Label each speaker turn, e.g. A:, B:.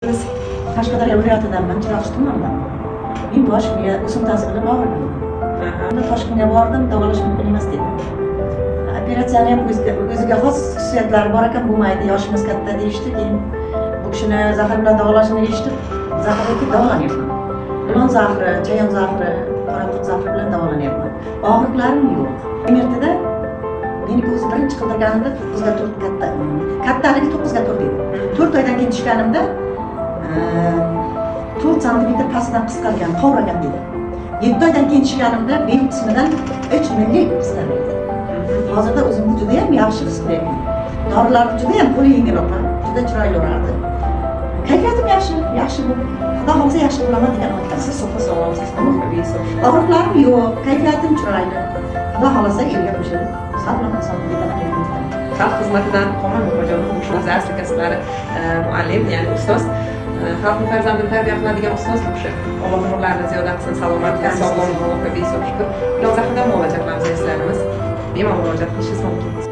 A: Biz Qashqadaryo viloyatidanman, Chiroqchi tumanidanman. Men boshimga o'simtasi bilan og'riganman. Unda Toshkentga bordim, davolash mumkin emas dedi. Operatsiyani ham o'ziga xos xususiyatlari bor ekan, bo'lmaydi, yoshimiz katta deyishdi. Keyin bu kishini zahar bilan davolashini eshitib, zaharga kelib davolanyapman. Ilon zahri, chayon zahri, qoraqurt zahri bilan davolanyapman. Og'riqlarim yo'q. MRTda meniki o'zi birinchi qildirganimda 9 ga 4 katta, kattaligi 9 ga 4 edi. 4 oydan keyin tushganimda 4 santimetr pastidan qisqargan, qovragan dedi. 7 oydan keyin tushganimda bel qismidan 3 millik qisqargan. Hozirda o'zimni judayam yaxshi his qilyapman. Dorilarni judayam qo'li yengil opa, juda chiroyli urardi. Kayfiyatim yaxshi, yaxshi bu. Xudo xohlasa, yaxshi bo'laman degan umiddaman.
B: Siz soppa sog'lomsiz, Allohga behisob shukr.
A: Og'riqlarim yo'q, kayfiyatim chiroyli. Xudo xohlasa, elga qo'shilib, sog'lom inson ketaman degan umiddaman.
B: Xalq xizmatidan qolmang, opajonim. Bu kishi o'zi asli kasblari muallim, ya'ni ustoz. Xalqni farzandini tarbiya qiladigan ustoz bu kishi. Alloh umrlarini ziyoda qilsin, salomat, sog'lom, Allohga behisob shukr. Ilon zahridan muolaja qilamiz, azizlarimiz. Bemalol murojaat qilishingiz mumkin.